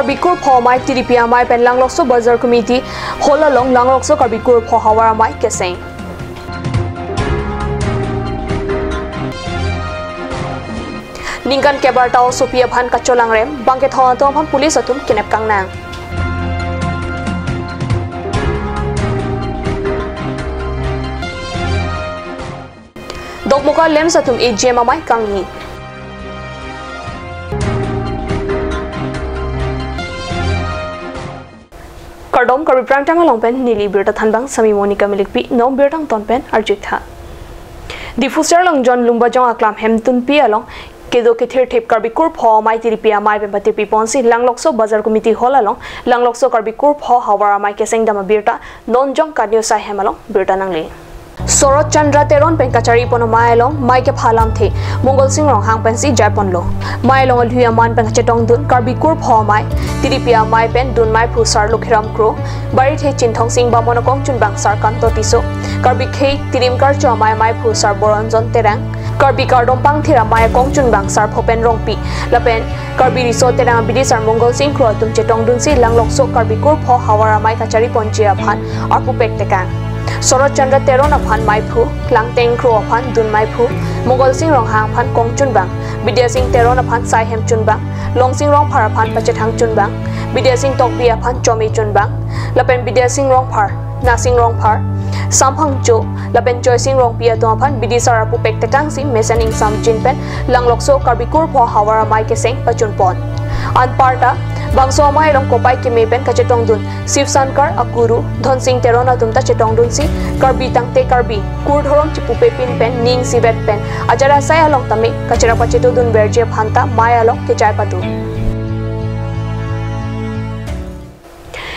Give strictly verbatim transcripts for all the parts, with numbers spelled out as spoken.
Karbi Kurpho Amei T D P Amei pen Langlokso Bazar Committee Hall along Langlokso Karbi Kurpho Havar Amei keseng. Ningkan kep arta osopi aphan kacholangrem bangkethom atum aphan police atum kenep kangnang. Dokmoka LAMPS atum A G M amei kangni. Kardom, Karbi Prime Time along pen neli birta thanbang sami Monica Milikpi, non birta angton pen arju-ik tha. Diphu Sirlongjon Lumbajong aklam Hemtunpi along kedo kethirthip Karbi Kurpho Amei T D P Amei pen patirpi ponsi Langlokso Bazar Committee Hall along Langlokso Karbi Kurpho Havar Amei kesengdam abirta non Jongkat News Saihem along birta nangle. Sorot Chandra Teron pen kachari pon amei along mei kepha alamthe Mongol Sing Ronghang pensi jai ponlo. Mei along alui aman pen kachetongdun Karbi Kurpho Amei T D P Amei pen dun meiphu Sar Lokhiram Kro, Barithe Chinthong Sing Bamon akongchunbang Sar Kanto Tisso, Karbi Khei Tirim Karcho Amei meiphu Sar Boronjon Terang, Karbi Kardom Pangthir Amei akongchunbang Sar Phopen Rongpi, lapen Karbi Riso Terang abidi Sar Mongol Sing Kro atum chetongdunsi Langlokso Karbi Kurpho Havar Amei kachari ponji aphan arpupek tekang. Sorot Chandra Teron aphan meiphu, Langteng Kro aphan dun meiphu, Mongol Sing Ronghang aphan kongchunbang, Bidya Sing Teron aphan saihem chunbang, Longsing Rongphar aphan pachethang chunbang, Bidya Sing Tokbi aphan chome chunbang, lapen Bidya Sing Rongphar, Nasing Rongphar, Samphang Cho, lapen Joy Sing Rongpi atum aphan bidi Sar arpupek tekangsi mesen ingsamjin pen Langlokso Karbi Kurpho Havar Amei keseng pachun pon. Anparta bangso amei along kopai keme pen kachetongdun Shiv Sankar Akuru, Dhonsing Teron atum ta chetongdunsi Karbi tangte Karbi, kur dhorom chipupepin pen ning isivet pen ajat asai along tame kacherap kachetongdun verji aphan ta mei along kejai padu.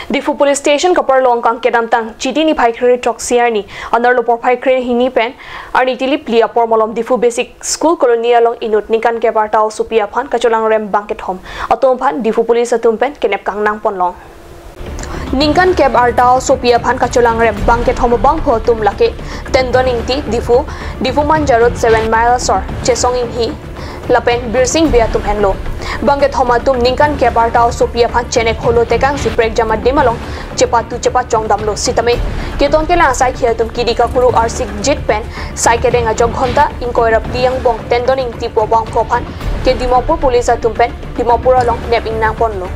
Diphu Police Station kaparlo angkang kedamtang Chiti niphai kre throksi arni anerlo porphai kre hini pen arni tili phli apor malom Diphu Basic School Colony along inut ningkan kep arta osopi aphan kacholangrem bangkethom atum aphan Diphu Police atum pen kenep kangnang ponlong. Ningkan kep arta osopi aphan kacholangrem bangkethom abangphu atum lake Tendon Ingti, Diphu, Diphu Manja Road seven mile asor Chesong Inghi lapen Birsing Bey atum henlo. Bangkethom atum ningkan kep arta osopi aphan chenek holo tekangsi prekjam adim along chepatu chepachong damlo sitame keton kelang asaikhi atum kidi kakuru arsik jit pen sai kedeng ajok ghonta ingkoi ra phli angbong Tendon Ingti pu abangphu aphan ke Dimapur Police atum pen Dimapur along nep ingnang ponlo.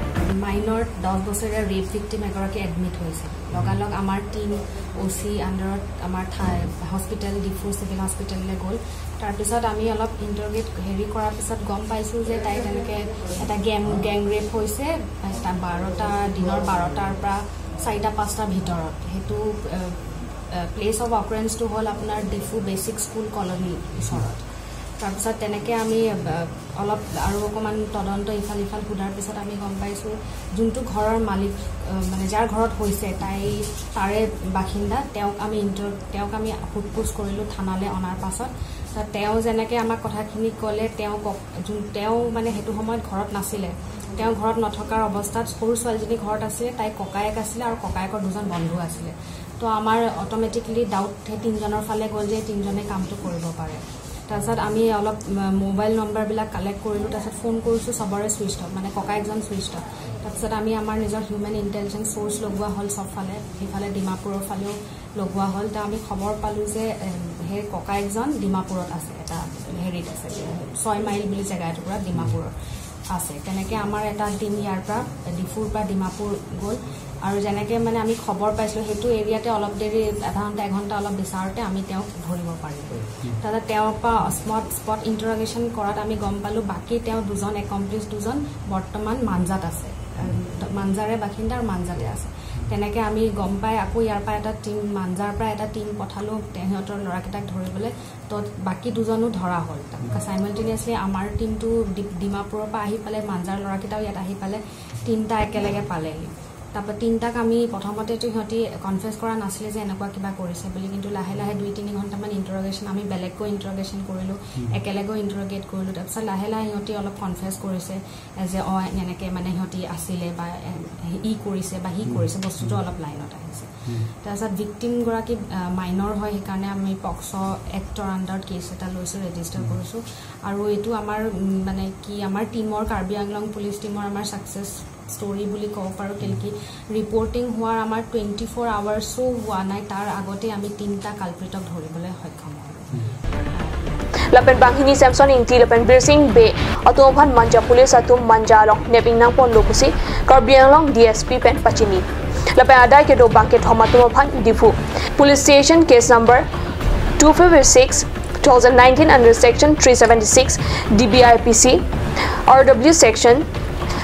Minor দহ বছৰীয়া rape victim এগৰাকী এডমিট হৈছে। লগালগ আমাৰ টিম, অ' চি আণ্ডাৰত আমাৰ ঠাই হস্পিটেল, ডিফু চিভিল হস্পিটেললৈ গ'ল। তাৰপিছত আমি অলপ ইণ্টাৰগেট হেৰি কৰাৰ পিছত গম পাইছোঁ যে তাই তেনেকে এটা গেং, গেং ৰেপ হৈছে, এটা বাৰটা, দিনৰ বাৰটাৰ পৰা চাৰিটা পাঁচটাৰ ভিতৰত। সেইটো, এ, এ, প্লেচ অফ অকাৰেঞ্চটো হ'ল আপোনাৰ ডিফু বেচিক স্কুল কলনীৰ ওচৰত। তাৰপিছত তেনেকে আমি, এ, অলপ আৰু অকণমান তদন্ত ইফাল সিফাল সোধাৰ পিছত আমি গম পাইছোঁ, যোনটো ঘৰৰ মালিক, এ, মানে যাৰ ঘৰত হৈছে, তাই তাৰে বাসিন্দা। তেওঁক আমি ইণ্টাৰ-, তেওঁক আমি সোধ পোছ কৰিলোঁ থানালৈ অনাৰ পাছত। তাত তেওঁ যেনেকে আমাক কথাখিনি ক'লে, তেওঁ কওক, যোন, তেওঁ মানে সেইটো সময়ত ঘৰত নাছিলে। তেওঁ ঘৰত নথকাৰ অৱস্থাত সৰু ছোৱালীজনী ঘৰত আছিলে, তাইৰ ককায়েক আছিলে আৰু ককায়েকৰ দুজন বন্ধু আছিলে। তো আমাৰ অট'মেটিকেলি ডাউট সেই তিনিজনৰ ফালে গ'ল যে এই তিনিজনে কামটো কৰিব পাৰে। তাৰপিছত আমি অলপ, ম-, মোবাইল নম্বৰবিলাক কালেক্ট কৰিলোঁ, তাৰপিছত ফোন কৰিছোঁ, চবৰে ছুইচ অফ, মানে ককায়েকজন ছুইচ অফ। তাৰপিছত আমি আমাৰ নিজৰ হিউমেন ইণ্টেলিজেঞ্চ চ'ৰ্চ লগোৱা হ'ল চব ফালে, সেইফালে ডিমাপুৰৰ ফালেও লগোৱা হ'ল। তো আমি খবৰ পালোঁ যে, এম, সেই ককায়েকজন ডিমাপুৰত আছে, এটা হেৰিত আছে, ছয় মাইল বুলি জেগা এটুকুৰাত ডিমাপুৰত আছে। তেনেকে আমাৰ এটা টিম ইয়াৰ পৰা, ডিফুৰ পৰা ডিমাপুৰ গ'ল। আৰু যেনেকে মানে আমি খবৰ পাইছিলোঁ, সেইটো এৰিয়াতে অলপ দেৰি, আধা ঘণ্টা, এঘণ্টা অলপ বিচাৰোঁতে আমি তেওঁক ধৰিব পাৰিলোঁ। তাতে তেওঁৰ পৰা স্পট, স্পট ইণ্টাৰগেশ্যন কৰাত আমি গম পালোঁ, বাকী তেওঁ দুজন, একমপ্লিচ দুজন বৰ্তমান মাঞ্জাত আছে। মাঞ্জাৰে বাসিন্দা আৰু মাঞ্জাতে আছে। তেনেকে আমি গম পাই আকৌ ইয়াৰ পৰা এটা টিম, মাঞ্জাৰ পৰা এটা টিম পঠালোঁ, তে-, সিহঁতৰ ল'ৰাকেইটাক ধৰিবলৈ। তো বাকী দুজনো ধৰা হ'ল। তাৰপৰা চাইমালটেনিয়াছলি আমাৰ টিমটো ডি-, ডিমাপুৰৰ পৰা আহি পালে, মাঞ্জাৰ ল'ৰাকেইটাও ইয়াত আহি পালে, তিনিটা একেলগে পালেহি। তাৰপৰা তিনিটাক আমি প্ৰথমতেতো সিহঁতি কনফেছ কৰা নাছিলে যে এনেকুৱা কিবা কৰিছে বুলি, কিন্তু লাহে লাহে দুই তিনি ঘণ্টামান ইণ্টাৰগেশ্যন, আমি বেলেগকৈ ইণ্টাৰগেশ্যন কৰিলোঁ, একেলগেও ইণ্টাৰগেট কৰিলোঁ। তাৰপিছত লাহে লাহে সিহঁতি অলপ কনফেছ কৰিছে যে, "অ, এনেকৈ মানে সিহঁতি আছিলে বা এ, ই কৰিছে বা সি কৰিছে", বস্তুটো অলপ লাইনত আহিছে। তাৰপিছত ভিক্টিমগৰাকী, আ, মাইনৰ হয়, সেইকাৰণে আমি পক্স' এক্টৰ আণ্ডাৰত কেছ এটা লৈছোঁ, ৰেজিষ্টাৰ কৰিছোঁ। আৰু এইটো আমাৰ, উম, মানে কি, আমাৰ টিমৰ, কাৰ্বি আংলং পুলিচ টিমৰ আমাৰ ছাকচেছ ষ্টৰি বুলি ক'ব পাৰোঁ, কেলেকি ৰিপৰ্টিং হোৱাৰ আমাৰ টুৱেণ্টি ফ'ৰ আৱাৰ্ছো হোৱা নাই, তাৰ আগতে আমি তিনিটা কালপ্ৰিটক ধৰিবলৈ সক্ষম হ'লোঁ। Lapen banghini Samson Ingti lapen Birsing Bey atum aphan Manja police atum Manja along nep ingnang ponlo pusi Karbi Anglong D S P pen pachini. Lapen adai kedo bangkethom atum aphan Diphu Police Station case number two fifty-six two thousand nineteen under section three seventy-six D B I P C, R W section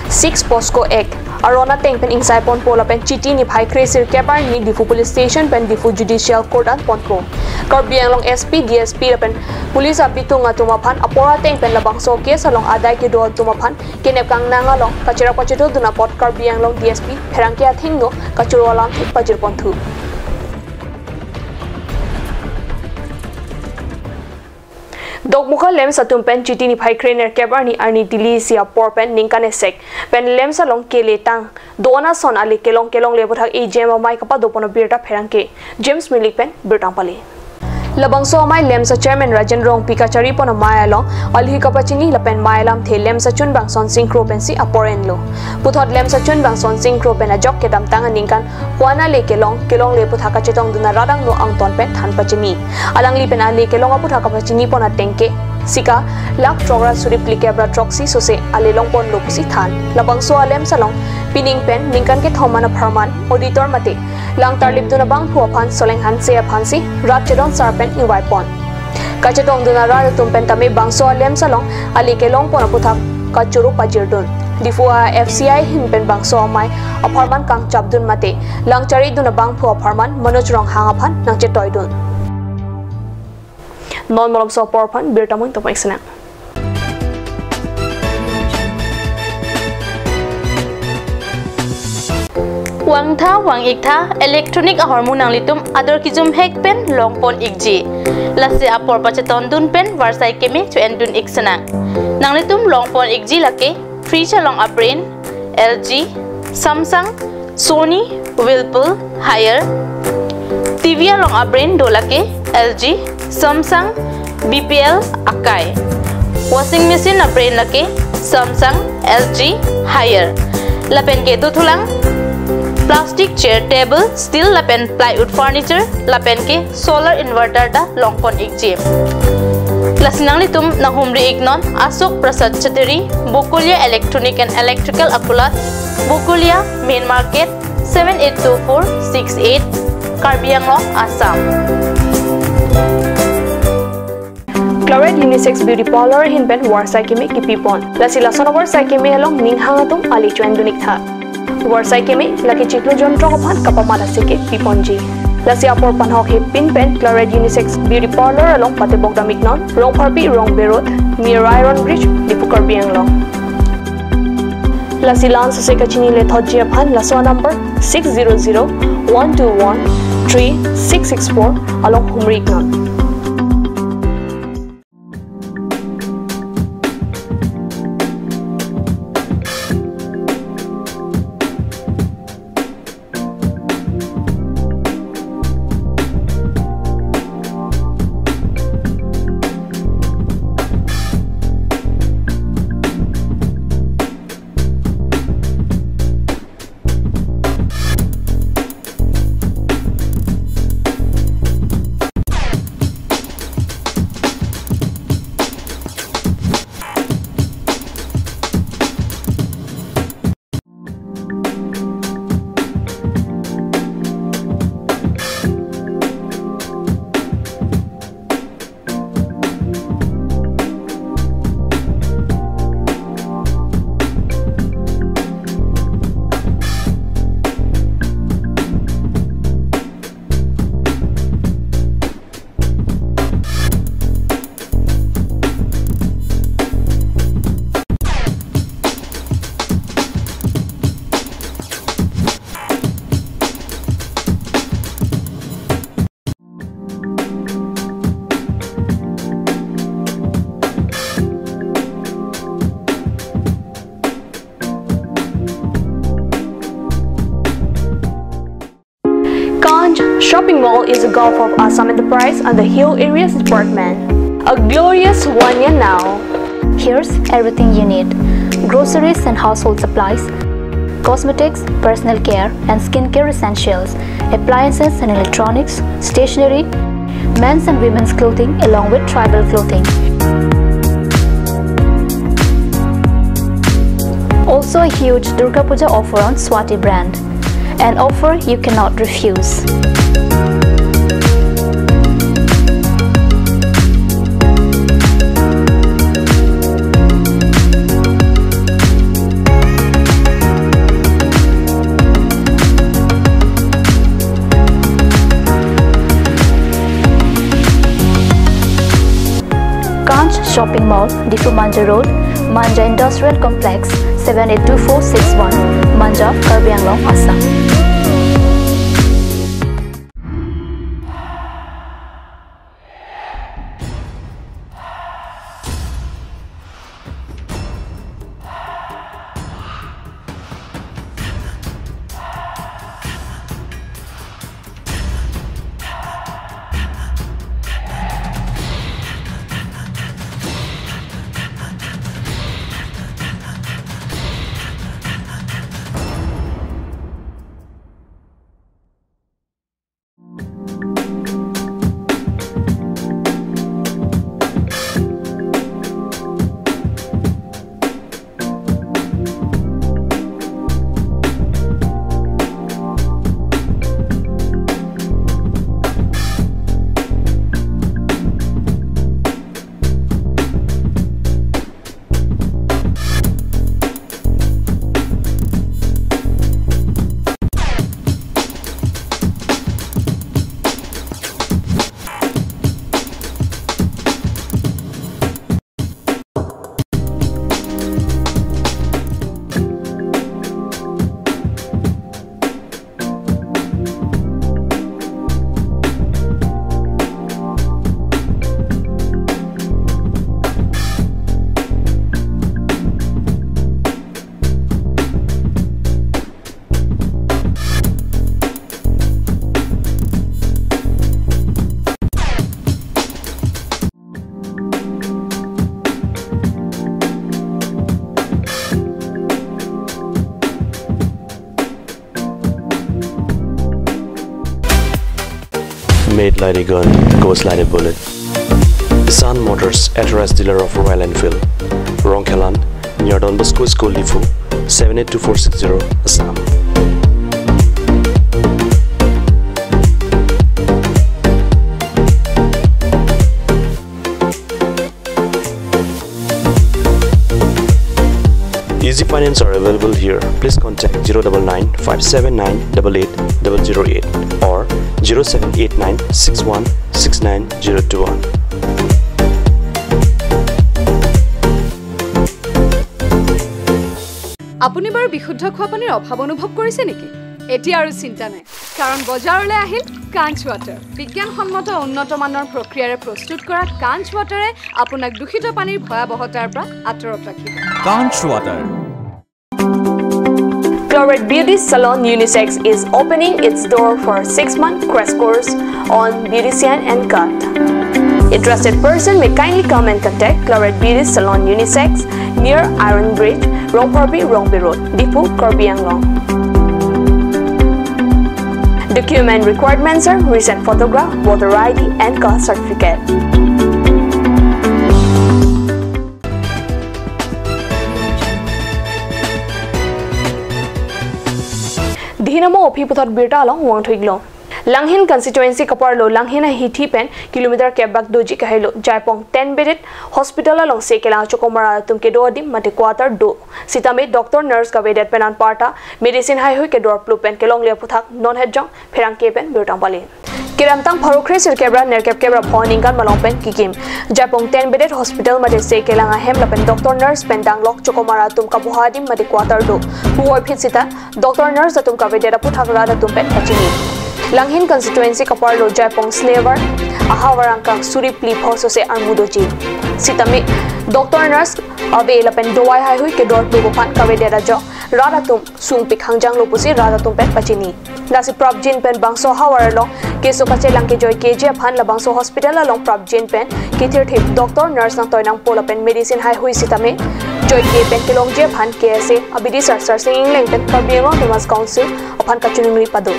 six POCSO Act aron ateng pen ingsai ponpo lapen Chiti niphai kre sirkep arni Diphu Police Station pen Diphu Judicial Court an ponpo. Karbi Anglong S P, D S P lapen police abitung atum aphan apor ateng pen labangso case along adai kedo atum aphan kenep kangnang along kacherap kachetodun apot Karbi Anglong D S P pherangke athengno kachoro alamthe pajir ponthu. Dokmoka LAMPS atum pen Chiti niphai kre nerkep arni arni Delhi isi apor pen ningkan esek pen LAMPS along keletang do-an ason ale kelong kelongle aputhak A G M amei kapado pon abirta pherangke James Milik pen birta pale. Labangso amei LAMPS a chairman Rajen Rongpi kachari pon amei along alhi kapachini lapen mei alamthe LAMPS achunbang Sonsing Kro pensi apor enlo. Puthot LAMPS achunbang Sonsing Kro pen ajok kedamtang aningkan ko-an ale kelong kelongle aputhak kachetongdun arat angno angton pen than pachini. Alangli pen ale kelong aputhak kapachini pon ateng ke sika lakh throk ra suri phlikep ra throksi sose ale long ponlo pusi than. Labangso a LAMPS along pining pen ningkan kethom an apharman auditor mate lang tarlipdun abangphu aphan Soleng Hanse aphansi rat chedon sar pen ingvai pon. Kachetongdun arat atum pen tame bangso a LAMPS along ale kelong pon aputhak kachoro pajirdun. Diphu a F C I ahin pen bangso amei apharman kangchapdun mate lang charidun abangphu apharman Manoj Ronghang aphan nangchetoidun. Non malomso apor aphan birta mo ingtong pon-ik sinang. Vangtha vang-iktha electronic ahormu nanglitum ador kejum hek pen long pon-ikji. Lasi apor pachetondun pen varsai keme cho-endun-ik sinang. Nanglitum long pon-ikji lake fridge along a brand L G, Samsung, Sony, Whirlpool, Haier. T V along a brand do lake L G, Samsung, B P L, Akai. Washing machine a brand lake Samsung, L G, Haier. Lapen ke dothulang plastic chair, table, steel lapen plywood furniture, lapen ke solar inverter ta long pon-ikji. Lasi nanglitum nanghumri-iknon Ashok Prasad Chattery, Bokolia Electronic and Electrical Akulat, Bokolia Main Market, seven eight two four six eight, Karbi Anglong, Assam. Claret Unisex Beauty Parlor ahin pen varsai keme kipi pon. Lasi lason avarsai keme along ning hang atum ale cho-endun-iktha. Varsai keme lake chiklo jontong aphan kapamat asai ke pi ponji. Lasi apor panhok hepin pen Claret Unisex Beauty Parlor along patebok dam-iknon, Rongpharpi Rongbe Road, near Iron Bridge, Diphu, Karbi Anglong. Lasi la-an sose kachini lethotji aphan laso number six zero zero one two one three six six four along humri-iknon. Kanj Shopping Mall is a Gulf of Assam Enterprise under Hill Areas Department. A glorious one year now. Here's everything you need: groceries and household supplies, cosmetics, personal care and skincare essentials, appliances and electronics, stationery, men's and women's clothing along with tribal clothing. Also a huge Durga Puja offer on Swati brand. An offer you cannot refuse. Kanch Shopping Mall, Diphu Manja Road, Manja Industrial Complex, seven eight two four six one, Manja, Karbi Anglong, Assam. Made like a gun, goes like a bullet. Sun Motors, authorized dealer of Royal Enfield. Rongkhelan, near Don Bosco School, Diphu, seven eight two four six zero, Assam. Easy Finance are available here. Please contact zero double nine five seven nine double eight double zero eight or zero seven eight nine six one six nine zero two one. আপুনি বাৰু বিশুদ্ধ খোৱা পানীৰ অভাৱ অনুভৱ কৰিছে নেকি? এতিয়া আৰু চিন্তা নাই, কাৰণ বজাৰলৈ আহিল কাঞ্চ ৱাটাৰ। বিজ্ঞানসন্মত উন্নত মানৰ প্ৰক্ৰিয়াৰে প্ৰস্তুত কৰা কাঞ্চ ৱাটাৰে আপোনাক দূষিত পানীৰ ভয়াৱহতাৰ পৰা আঁতৰত ৰাখিব। Kanch Water. Claret Beauty Salon Unisex is opening its door for six-month crash course on beautician and cut. Interested person may kindly come and contact Claret Beauty Salon Unisex near Iron Bridge, Rongphorbi, Rongbe Road, Diphu, Karbi Anglong. Document requirements are recent photograph, voter I D, and caste certificate. Dihinamo aphi puthot birta along vangthuiklo. Langhin constituency kaparlo Langhin ahithi pen kilometer kep bak doji kahelo Jaipong ten bedded hospital along se kelang achokomar atum kedo adim mate quarter do. Sitame doctor nurse kavedet pen anparta medicine haihui kedor plu pen kelongle aphuthak non hejong pherangke pen birta pali. Kedamtang pharo kre sirkep ra nerkep kep ra pho aningkan malom pen kikim Jaipong ten bedded hospital mate se kelang ahem lapen doctor nurse pen danglok chokomar atum kabuha adim mate quarter do. Puvoiphit sita doctor nurse atum kavedet aphuthak rat atum pen pachini. Langhin constituency kaparlo Jaipong Slevar ahavar angkang suri phli pho sose armu doji. Sitame doctor nurse ave lapen dawai haihui kedor plu aphan kavedet ajok rat atum sungpik hangjanglo pusi rat atum pen pachini. Lasi prapjin pen bangso ahavar along keso kachelang kejoi keji aphan labangso hospital along prapjin pen kethirthip doctor nurse nangtoi nangpo lapen medicine haihui sitame choike pen kelongji aphan K S A abidi sar Sarsing Engleng pen Karbi Anglong Autonomous Council aphan kachiningri pado.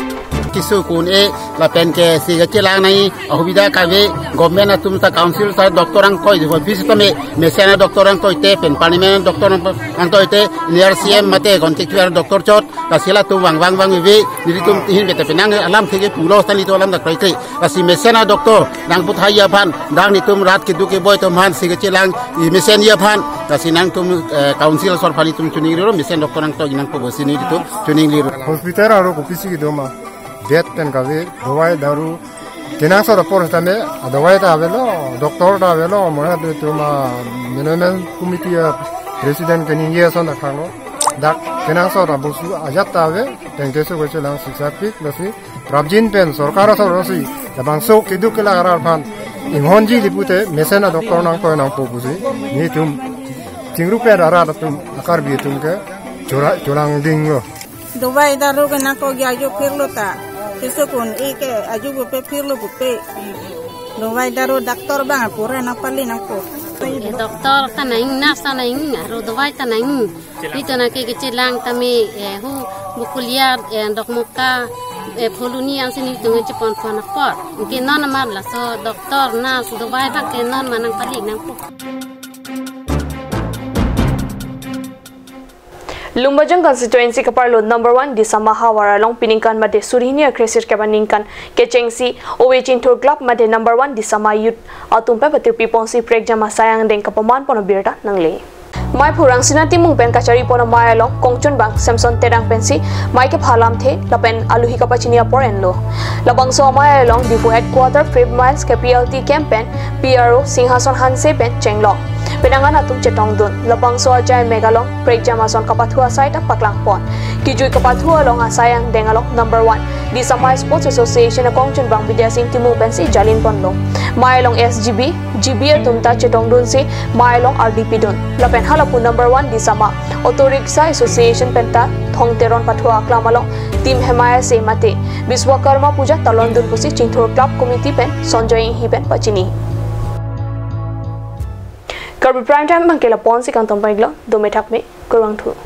Kisu kun e lapen ke si kachelang nai ahubida kave government atum ta council ta doctor angtoi di office ta me mesen a doctor angtoi te pen parliament doctor angtoi te near C M mate constituency doctor chot lasi latum vang vang vang veve nelitum hin bete penang alam theke pulo ta nelitum alam dak koi koi lasi mesen a doctor nangputhai aphan dak nelitum rat keduk keboi atum aphan si kachelang i mesen aphan lasi nangtum, eh, council asor aphan nelitum chiningrilo mesen doctor angtoi nangpo pusi nelitum chiningrilo. Hospital arlo kopisi kedo ma? Bed pen kave, dawai daru. Kenangsot apor setame, a dawai ta avelo, doctor ta avelo, mona tu tu ma management committee a president keningje ason ta khanglo. Dak kenangsot abosu ajat ta ave, tengke so kechelang siksa pik lasi. Prapjin pen sorkar asor si, labangso keduk kelak arat aphan inghonji di pute mesen a doctor nangtoi nangpo pusi nelitum chingru pen arat atum a Karbi atum ke chora cholang dinglo. Dawai daru ke nangkok ya ajo phirlo ta. Kisu kun e ke ajo pupe phirlo pupe. Dawai daru doctor bang apura nangpali nangpo. Eh, doctor ta nang, nurse ta nang, aro dawai ta nang. Pi to nangke kechelang tame, eh, hu bukulia, eh, dokmoka, eh, pholuni angsi nelitum chepon pon apor. Ke non amar laso doctor, nurse, dawai bang ke non ma nangpali nangpo. Lumbajong constituency kaparlo number one Disama havar along piningkan mate suri hini akre sirkep aningkan kechengsi ove Chinthur Club mate number one Disama youth atum pen patirpi ponsi prekjam asai angdeng kapaman pon abirta nangle. Maiphu Rangsina Timung pen kachari pon amei along kongchun bang Samson Terang pensi mei kepha lamthe lapen aluhi kapachini apor enlo. Labangso amei along Diphu headquarter five miles K P L T camp pen P R O Singhason Hanse pen chenglok. Penang an atum chetongdun. Labangso ajai mek along prekjam ason kapathu asai ta paklang pon. Kijui kapathu along asai angdeng along number one Disama Sports Association akongchun bang Bidya Sing Timung pensi jalin ponlo. Mei along S G B, G B atum ta chetongdunsi mei along ardi pidun. Lapen halapu number one Disama Auto Rickshaw Association pen ta Thong Teron pathu aklam along Team Hemai ase mate Biswakarma Puja talondun pusi Chinthur Club Committee pen Sanjoy Enghi pen pachini. Karbi Prime Time bangke lapu-ansi kangton panglo, dome thakme, kurvangthu.